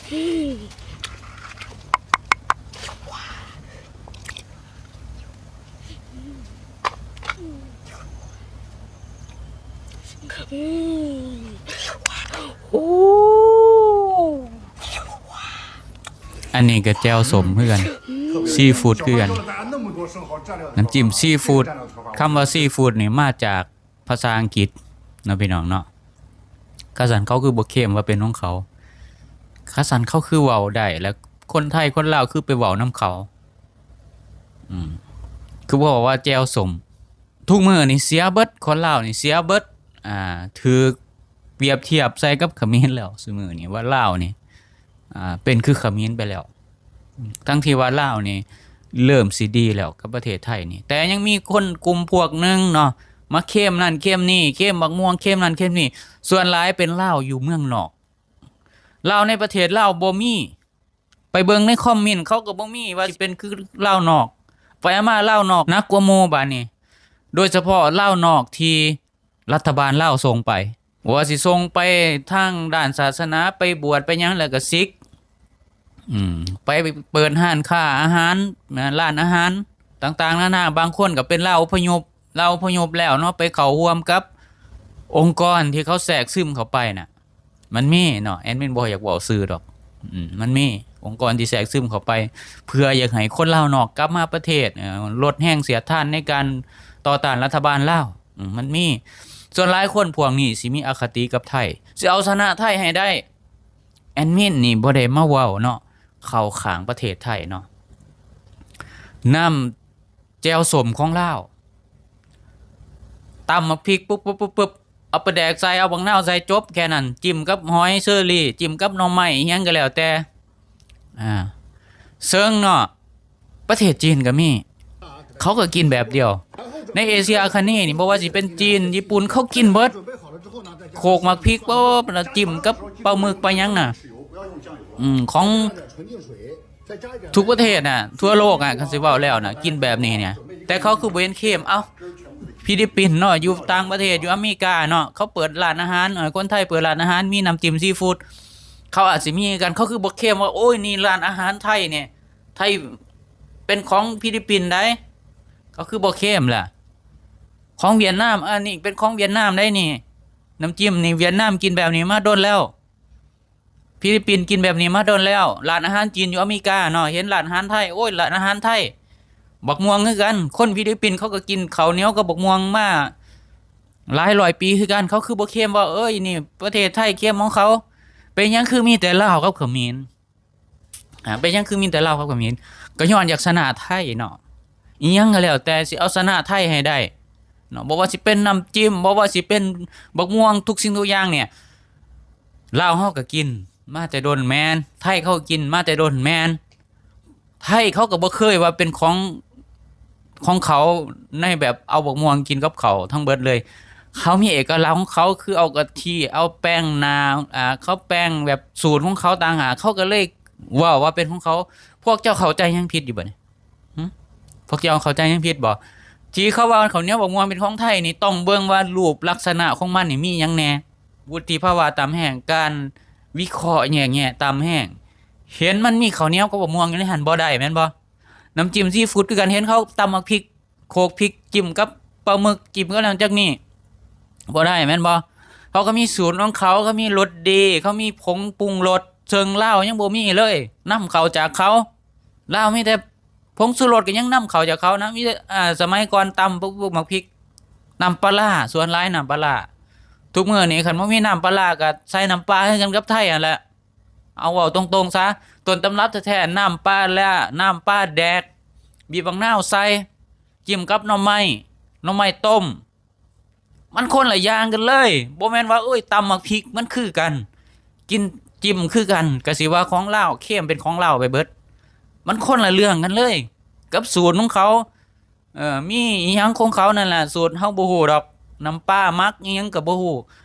ໂອ້ ອັນນີ້ກໍແຈ່ວສົ້ມຄືກັນ ຊີຟູດຄືກັນ ນ້ຳຈິ້ມຊີຟູດ. ຄຳວ່າຊີຟູດນີ້ມາຈາກພາສາອັງກິດເນາະ ພີ່ນ້ອງເນາະ. ຄັນຊັ້ນເຂົາຄືບໍ່ເຄມວ່າເປັນຂອງເຂົາ? ຄັນຊັ້ນເຂົາຄືເວົ້າໄດ້ ແລ້ວຄົນໄທຄົນລາວຄືໄປເວົ້ານຳເຂົາ? ອືມ ຄືເວົ້າວ່າແຈ່ວສົ້ມ. ທຸກມື້ນີ້ເສຍເບິດ ຄົນລາວນີ້ເສຍເບິດ ອ່າ ຖືກປຽບທຽບໃສ່ກັບຂະເໝນແລ້ວ. ຊຸມື້ນີ້ວ່າລາວນີ້ ອ່າ ເປັນຄືຂະເໝນໄປແລ້ວ ທັງທີ່ວ່າລາວນີ້ເລີ່ມຊິດີແລ້ວກັບປະເທດໄທນີ້ ແຕ່ຍັງມີຄົນກຸ່ມພວກໜຶ່ງເນາະ ມາເຄມນັ້ນເຄມນີ້ ເຄມບັກມ່ວງ ເຄມນັ້ນເຄມນີ້. ສ່ວນຫຼາຍເປັນລາວຢູ່ເມືອງນອກ ລາວໃນປະເທດລາວບໍ່ມີ. ໄປເບິ່ງໃນຄອມເມັນ ເຂົາກໍບໍ່ມີວ່າຊິເປັນຄືລາວນອກ. ໄປມາລາວນອກໜັກກວ່າໝູ່ບາດນີ້ ໂດຍສະເພາະລາວນອກທີ່ລັດຖະບານລາວສົ່ງໄປ ບໍ່ວ່າຊິສົ່ງໄປທາງດ້ານສາສະໜາ ໄປບວດໄປຫຍັງ ແລ້ວກໍສິກ ອືມ ໄປເປີດຮ້ານຄ້າອາຫານ ຮ້ານອາຫານຕ່າງໆນານາ. ບາງຄົນກໍເປັນລາວອະພະຍົບ ລາວອະພະຍົບແລ້ວເນາະ ໄປເຂົ້າຮ່ວມກັບອົງກອນທີ່ເຂົາແຊກຊຶມເຂົ້າໄປນະ. ມັນມີເນາະ ແອດມິນບໍ່ຢາກເວົ້າຊື່ດອກ ອືມ ມັນມີອົງກອນທີ່ແຊກຊຶມເຂົ້າໄປ ເພື່ອຢາກໃຫ້ຄົນລາວນອກກັບມາປະເທດ ເອີ ລົດແຮງສຽດທານໃນການຕໍ່ຕ້ານລັດຖະບານລາວ ອືມ ມັນມີ. ສ່ວນຫຼາຍຄົນພວກນີ້ຊິມີອະຄະຕິກັບໄທ ຊິເອົາຊະນະໄທໃຫ້ໄດ້. ແອດມິນນີ້ບໍ່ໄດ້ມາເວົ້າເນາະ ເຂົ້າຂ້າງປະເທດໄທເນາະ. ນ້ຳ ແຈ່ວສົ້ມຂອງລາວ ຕຳໝາກພິກປຶບໆໆ ເອົາປາແດກໃສ່ ເອົາບັກນາວໃສ່ ຈົບແຄ່ນັ້ນ. ຈິ້ມກັບຫອຍເຊີຣີ ຈິ້ມກັບໜໍ່ໄມ້ ອີ່ຫຍັງກໍແລ້ວແຕ່ ອ່າ ເຊິ່ງເນາະ ປະເທດຈີນກໍມີ ເຂົາກໍກິນແບບດຽວ. ໃນເອເຊຍອາຄະນີນີ້ ບໍ່ວ່າຊິເປັນຈີນ ຍີ່ປຸ່ນ ເຂົາກິນເບິດ ໂຂກໝາກພິກ ປຶບ ແລ້ວຈິ້ມກັບປາໝຶກປາຫຍັງນະ ອືມ ຂອງ ທຸກປະເທດນະ ທົ່ວໂລກອະ ຄັນຊິເວົ້າແລ້ວນະ ກິນແບບນີ້ນະ ແຕ່ເຂົາຄືບໍ່ເຫັນເຄມ? ເອົ້າ ຟີລິບປິນເນາະ ຢູ່ຕ່າງປະເທດ ຢູ່ອາເມລິກາເນາະ ເຂົາເປີດຮ້ານອາຫານ ເອີ ຄົນໄທເປີດຮ້ານອາຫານ ມີນ້ຳຈິ້ມຊີຟູດ ເຂົາອາດຊິມີຄືກັນ ເຂົາຄືບໍ່ເຄມວ່າ ໂອ້ຍ ນີ້ຮ້ານອາຫານໄທນີ້ ໄທເປັນຂອງຟີລິບປິນໃດ໋ ເຂົາຄືບໍ່ເຄມລະ? ຂອງຫວຽດນາມ ອັນນີ້ເປັນຂອງຫວຽດນາມໃດ໋ນີ້ ນ້ຳຈິ້ມນີ້ ຫວຽດນາມກິນແບບນີ້ມາດົນແລ້ວ. ຟີລິບປິນກິນແບບນີ້ມາດົນແລ້ວ. ຮ້ານອາຫານຈີນຢູ່ອາເມລິກາເນາະ ເຫັນຮ້ານອາຫານໄທ ໂອ້ຍ ຮ້ານອາຫານໄທ ບັກມ່ວງຄືກັນ. ຄົນຟີລິບປິນເຂົາກໍກິນເຂົ້າໜຽວກັບບັກມ່ວງມາຫຼາຍຮ້ອຍປີຄືກັນ. ເຂົາຄືບໍ່ເຄມວ່າ ເອີຍ ນີ້ປະເທດໄທເຄມຂອງເຂົາ? ເປັນຫຍັງຄືມີແຕ່ລາວກັບຂະເໝນ? ອາ ເປັນຫຍັງຄືມີແຕ່ລາວກັບຂະເໝນ? ກໍຍ້ອນຢາກຊະນະໄທເນາະ. ອີ່ຫຍັງກໍແລ້ວແຕ່ ຊິເອົາຊະນະໄທໃຫ້ໄດ້ເນາະ. ບໍ່ວ່າຊິເປັນນ້ຳຈິ້ມ ບໍ່ວ່າຊິເປັນບັກມ່ວງ ທຸກສິ່ງທຸກຢ່າງນີ້ ລາວເຮົາກໍກິນມາແຕ່ດົນແມ່ນ ໄທເຂົາກໍກິນມາແຕ່ດົນແມ່ນ. ໄທເຂົາກໍບໍ່ເຄີຍວ່າເປັນຂອງ ຂອງເຂົາ ໃນແບບເອົາບັກມ່ວງກິນກັບເຂົ້າທັງເບິດເລີຍ. ເຂົາມີເອກະລັກຂອງເຂົາ ຄືເອົາກະທິ ເອົາແປ້ງໜາ ອາ ເຂົາແປ້ງແບບສູດຂອງເຂົາຕ່າງຫາກ ເຂົາກໍເລີຍເວົ້າວ່າເປັນຂອງເຂົາ. ພວກເຈົ້າເຂົ້າໃຈຫຍັງຜິດຢູ່ບາດນີ້? ຫຶ? ພວກເຈົ້າເຂົ້າໃຈຫຍັງຜິດບໍ່? ທີ່ເຂົາວ່າເຂົ້າໜຽວບັກມ່ວງເປັນຂອງໄທນີ້ ຕ້ອງເບິ່ງວ່າຮູບລັກສະນະຂອງມັນນີ້ມີຫຍັງແດ່? ວຸດທິພາວະຕ່ຳແຮງ ການວິເຄາະແຍກແຍະຕ່ຳແຮງ. ເຫັນມັນມີເຂົ້າໜຽວກັບບັກມ່ວງຢູ່ໃນຫັ້ນບໍ່ໄດ້ແມ່ນບໍ່? ນ້ຳຈິ້ມຊີຟູດຄືກັນ ເຫັນເຂົາຕຳໝາກພິກ ໂຂກພິກ ຈິ້ມກັບປາໝຶກ ຈິ້ມກັບນັ້ນຈັກນີ້ ບໍ່ໄດ້ແມ່ນບໍ່? ເຂົາກໍມີສູດຂອງເຂົາ ເຂົາມີລົດດີ ເຂົາມີຜົງປຸງລົດ ເຊິ່ງລາວຍັງບໍ່ມີເລີຍ ນຳເຂົ້າຈາກເຂົາ. ລາວມີແຕ່ ຜົງຊູລົດກໍຍັງນຳເຂົ້າຈາກເຂົານະ ມີແຕ່ ອ່າ ສະໄໝກ່ອນຕຳພວກໝາກພິກ ນ້ຳປາຫຼ້າ ສ່ວນຫຼາຍນ້ຳປາຫຼ້າ. ທຸກມື້ນີ້ຄັນບໍ່ມີນ້ຳປາຫຼ້າກໍໃສ່ນ້ຳປາຄືກັນກັບໄທຫັ້ນແຫຼະ. ເອົາເວົ້າຕົງໆຊະ ຕົ້ນຕຳລັບແທ້ໆ ນ້ຳປາຫຼ້າ ນ້ຳປາແດກ ບີບບັກນາວໃສ່ ຈິ້ມກັບໜໍ່ໄມ້ ໜໍ່ໄມ້ຕົ້ມ. ມັນຄົນລະຢ່າງກັນເລີຍ ບໍ່ແມ່ນວ່າ ໂອ້ຍ ຕຳໝາກພິກມັນຄືກັນ ກິນຈິ້ມຄືກັນ ກະຊິວ່າຂອງລາວ ເຄມເປັນຂອງລາວໄປເບິດ. ມັນຄົນລະເລື່ອງກັນເລີຍກັບສູດຂອງເຂົາ. ເອີ ມີອີ່ຫຍັງຂອງເຂົານັ້ນລະ ສູດເຮົາບໍ່ຮູ້ດອກ ນ້ຳປາໝັກອີ່ຫຍັງກໍບໍ່ຮູ້.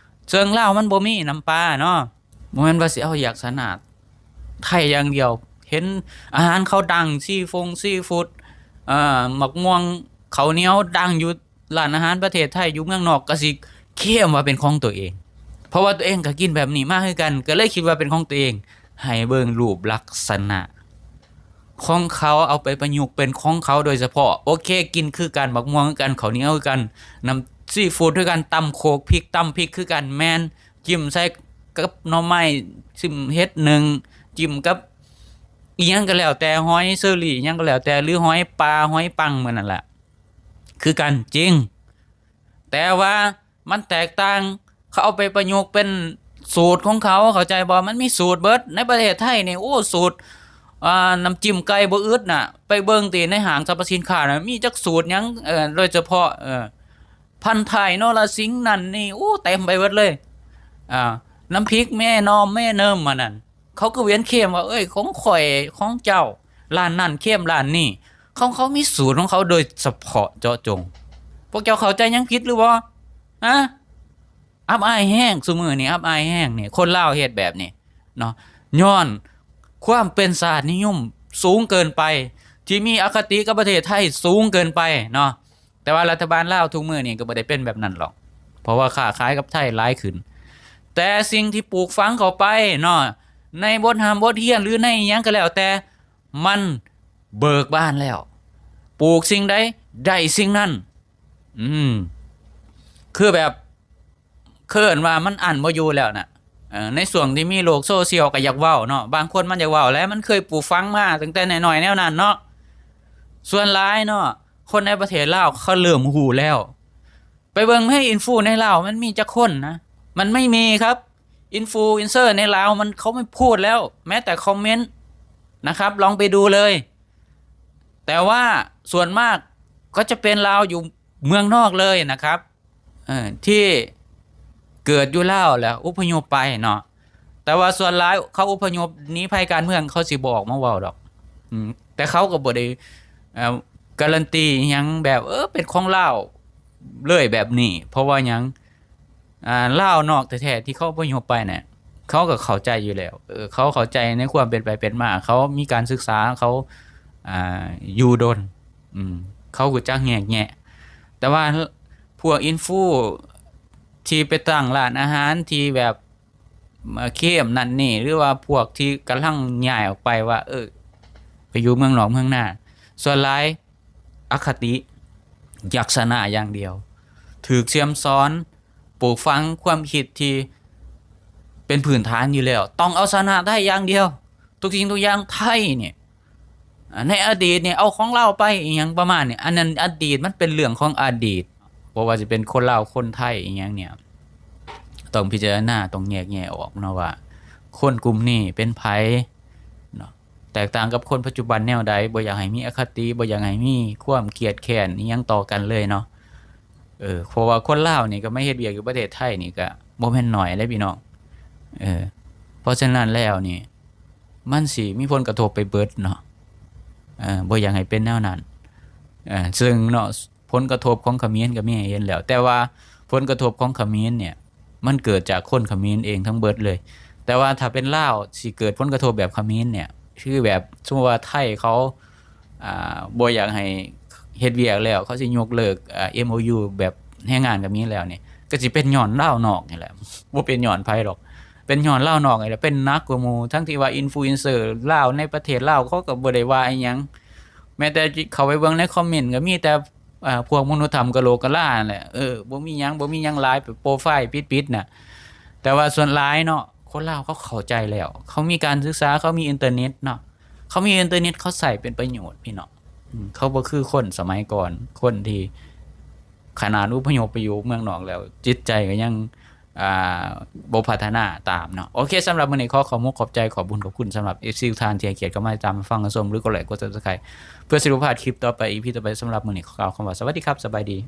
ເຊິ່ງລາວມັນບໍ່ມີນ້ຳປາເນາະ. ບໍ່ແມ່ນວ່າຊິເອົາຢາກຊະນະໄທຢ່າງດຽວ ເຫັນອາຫານເຂົາດັງ ຊີຟົງຊີຟູດ ເອີ ໝາກມ່ວງ ເຂົ້າໜຽວ ດັງຢູ່ ຮ້ານອາຫານປະເທດໄທຢູ່ເມືອງນອກກໍຊິເຄມວ່າເປັນຂອງຕົວເອງ ເພາະວ່າຕົວເອງກໍກິນແບບນີ້ມາຄືກັນ ກໍເລີຍຄິດວ່າເປັນຂອງຕົວເອງ. ໃຫ້ເບິ່ງຮູບລັກສະນະຂອງເຂົາ ເອົາໄປປະຍຸກເປັນຂອງເຂົາໂດຍສະເພາະ. ໂອເຄ ກິນຄືກັນ ໝາກມ່ວງຄືກັນ ເຂົ້າໜຽວຄືກັນ ນ້ຳຊີຟູດຄືກັນ ຕຳໂຄກພິກ ຕຳພິກຄືກັນ ແມ່ນ ຈິ້ມໃສ່ກັບໜໍ່ໄມ້ ຊິ້ມເຫັດໜຶ້ງ ຈິ້ມກັບອີ່ຫຍັງກໍແລ້ວແຕ່ ຫອຍເຊີຣີ ຫຍັງກໍແລ້ວແຕ່ ຫຼື ຫອຍປ່າ ຫອຍປັງ ໝົດນັ້ນລະ ຄືກັນຈິງ. ແຕ່ວ່າມັນແຕກຕ່າງ ເຂົາເອົາໄປປະຍຸກເປັນສູດຂອງເຂົາ ເຂົ້າໃຈບໍ່? ມັນມີສູດເບິດ. ໃນປະເທດໄທນີ້ ໂອ້ ສູດ ອ່າ ນ້ຳຈິ້ມໄກ່ບໍ່ອຶດນະ ໄປເບິ່ງຕິ ໃນຫ້າງສັບພະສິນຄ້ານະ ມີຈັກສູດຫຍັງ ເອີ ໂດຍສະເພາະ ເອີ ພັນທ້າຍນໍລະສິງນັ້ນນີ້ ໂອ້ ເຕັມໄປເບິດເລີຍ. ອ່າ ນ້ຳພິກແມ່ນອມແມ່ເນີມ ອັນນັ້ນ ເຂົາກໍວຽນເຄມວ່າ ເອີຍ ຂອງຂ້ອຍ ຂອງເຈົ້າ ຮ້ານນັ້ນເຄມຮ້ານນີ້. ຂອງເຂົາມີສູດຂອງເຂົາໂດຍສະເພາະເຈາະຈົງ. ພວກເຈົ້າເຂົ້າໃຈຫຍັງຜິດຫຼືບໍ່? ຮະ? ອັບອາຍແຮງ ຊຸມື້ນີ້ອັບອາຍແຮງນີ້ ຄົນລາວເຮັດແບບນີ້ເນາະ ຍ້ອນຄວາມເປັນຊາດນິຍົມສູງເກີນໄປ ທີ່ມີອະຄະຕິກັບປະເທດໄທສູງເກີນໄປເນາະ. ແຕ່ວ່າລັດຖະບານລາວທຸກມື້ນີ້ກໍບໍ່ໄດ້ເປັນແບບນັ້ນຫຼອກ ເພາະວ່າຄ້າຂາຍກັບໄທຫຼາຍຂຶ້ນ. ແຕ່ສິ່ງທີ່ປູກຝັງເຂົ້າໄປເນາະ ໃນບົດຮ່ຳບົດຮຽນ ຫຼື ໃນຫຍັງກໍແລ້ວແຕ່ ມັນເບີກບານແລ້ວ ປູກສິ່ງໃດໄດ້ສິ່ງນັ້ນ. ອືມ ຄືແບບ ຄືເອີ້ນວ່າມັນອັ້ນບໍ່ຢູ່ແລ້ວນະ. ເອີ ໃນຊ່ວງທີ່ມີໂລກໂຊຊຽວກໍຢາກເວົ້າເນາະ ບາງຄົນມັນຢາກເວົ້າແຫຼະ ມັນເຄີຍປູກຝັງມາຕັ້ງແຕ່ນ້ອຍໆແນວນັ້ນເນາະ. ສ່ວນຫຼາຍເນາະ ຄົນໃນປະເທດລາວເຂົາເລີ່ມຮູ້ແລ້ວ. ໄປເບິ່ງໃນອິນຟູໃນລາວມັນມີຈັກຄົນນະ? ມັນໄມ່ມີຄັບ. ອິນຟູອິນເຊີໃນລາວມັນ ເຂົາໄມ່ພູດແລ້ວ ແມ້ແຕ່ຄອມເມັນນະຄັບ ລອງໄປດູເລີຍ. ແຕ່ວ່າສ່ວນມາກກໍຈະເປັນລາວຢູ່ເມືອງນອກເລີຍນະຄັບ ເອີ ທີ່ເກີດຢູ່ລາວແລ້ວອົບພະຍົບໄປເນາະ. ແຕ່ວ່າສ່ວນຫຼາຍເຂົາອົບພະຍົບໜີໄພການເມືອງ ເຂົາຊິບໍ່ອອກມາເວົ້າດອກ. ອືມ ແຕ່ເຂົາກໍບໍ່ໄດ້ ເອີ ກາຣັນຕີຫຍັງແບບ ເອີ ເປັນຂອງລາວເລີຍແບບນີ້. ເພາະວ່າຫຍັງ? ອ່າ ລາວນອກແທ້ໆທີ່ເຂົາອະພະຍົບໄປນະ ເຂົາກໍເຂົ້າໃຈຢູ່ແລ້ວ. ເອີ ເຂົາເຂົ້າໃຈໃນຄວາມເປັນໄປເປັນມາ ເຂົາມີການສຶກສາ ເຂົາ ອ່າ ຢູ່ດົນ ອືມ ເຂົາຮູ້ຈັກແຍກແຍະ. ແຕ່ວ່າພວກອິນຟູທີ່ໄປຕັ້ງຮ້ານອາຫານທີ່ແບບ ເອີ ເຄມນັ້ນນີ້ ຫຼືວ່າພວກທີ່ກຳລັງຍ້າຍອອກໄປວ່າ ເອີ ໄປຢູ່ເມືອງນອກເມືອງນາ ສ່ວນຫຼາຍ ອະຄະຕິຢາກຊະນະຢ່າງດຽວ ຖືກສ່ຽມສອນປູກຝັງຄວາມຄິດທີ່ເປັນພື້ນຖານຢູ່ແລ້ວ ຕ້ອງເອົາຊະນະໄທຢ່າງດຽວ ທຸກສິ່ງທຸກຢ່າງໄທນີ້. ອາ ໃນອະດີດນີ້ເອົາຂອງລາວໄປ ອີ່ຫຍັງປະມານນີ້ ອັນນັ້ນອະດີດ ມັນເປັນເລື່ອງຂອງອະດີດ. ບໍ່ວ່າຊິເປັນຄົນລາວ ຄົນໄທ ອີ່ຫຍັງນີ້ ຕ້ອງພິຈາລະນາ ຕ້ອງແຍກແຍະອອກເນາະວ່າ ຄົນກຸ່ມນີ້ເປັນໃຜເນາະ. ແຕກຕ່າງກັບຄົນປັດຈຸບັນແນວໃດ? ບໍ່ຢາກໃຫ້ມີອະຄະຕິ ບໍ່ຢາກໃຫ້ມີຄວາມກຽດແຄ້ນອີ່ຫຍັງຕໍ່ກັນເລີຍເນາະ. ເອີ ເພາະວ່າຄົນລາວນີ້ກໍມາເຮັດວຽກຢູ່ປະເທດໄທນີ້ກໍບໍ່ແມ່ນໜ້ອຍເດ້ພີ່ນ້ອງ. ເອີ ເພາະສະນັ້ນແລ້ວນີ້ ມັນຊິມີຜົນກະທົບໄປເບິດເນາະ. ເອີ ບໍ່ຢາກໃຫ້ເປັນແນວນັ້ນ. ເອີ ເຊິ່ງເນາະ ຜົນກະທົບຂອງຂະເໝນກໍມີໃຫ້ເຫັນແລ້ວ ແຕ່ວ່າຜົນກະທົບຂອງຂະເໝນນີ້ ມັນເກີດຈາກຄົນຂະເໝນເອງທັງເບິດເລີຍ. ແຕ່ວ່າຖ້າເປັນລາວຊິເກີດຜົນກະທົບແບບຂະເໝນນີ້ ຄືແບບສົມມຸດວ່າໄທເຂົາ ອ່າ ບໍ່ຢາກໃຫ້ເຮັດວຽກແລ້ວ ເຂົາຊິຍົກເລີກ ອ່າ ເອັມໂອຢູ ແບບແຮງງານຂະເໝນແລ້ວນີ້ ກໍຊິເປັນຍ້ອນລາວນອກນີ້ແຫຼະ ບໍ່ເປັນຍ້ອນໃຜດອກ ເປັນຍ້ອນລາວນອກນີ້ແຫຼະ ເປັນໜັກກວ່າໝູ່. ທັງທີ່ວ່າອິນຟູອິນເຊີລາວໃນປະເທດລາວ ເຂົາກໍບໍ່ໄດ້ວ່າອີ່ຫຍັງ ແມ້ແຕ່ເຂົ້າໄປເບິ່ງໃນຄອມເມັນກໍມີແຕ່ ອ່າ ພວກມະນຸດທຳກະໂຫຼກກະລານັ້ນແຫຼະ ເອີ ບໍ່ມີຫຍັງ ບໍ່ມີຫຍັງຫຼາຍ ໂປຣໄຟລ໌ປິດໆນະ. ແຕ່ວ່າສ່ວນຫຼາຍເນາະ ຄົນລາວເຂົາເຂົ້າໃຈແລ້ວ ເຂົາມີການສຶກສາ ເຂົາມີອິນເຕີເນັດເນາະ ເຂົາມີອິນເຕີເນັດ ເຂົາໃຊ້ເປັນປະໂຫຍດພີ່ນ້ອງ. ອືມ ເຂົາບໍ່ຄືຄົນສະໄໝກ່ອນ ຄົນທີ່ຂະໜາດອົບພະຍົບໄປຢູ່ເມືອງນອກແລ້ວ ຈິດໃຈກໍຍັງ ອ່າ ບໍ່ພັດທະນາຕາມເນາະ. ໂອເຄ ສຳລັບມື້ນີ້ຂໍຂອບມຸກຂອບໃຈ ຂອບບຸນຂອບຄຸນສຳລັບເອັຟຊີທຸກທ່ານທີ່ໃຫ້ກຽດເຂົ້າມາຕິດຕາມຟັງຮັບຊົມ ຫຼື ກົດໄລກົດ Subscribe ເພື່ອຊິບໍ່ພາດຄລິບຕໍ່ໄປ ອີພີຕໍ່ໄປ. ສຳລັບມື້ນີ້ຂໍກ່າວຄຳວ່າສະຫວັດດີຄັບ ສະບາຍດີ.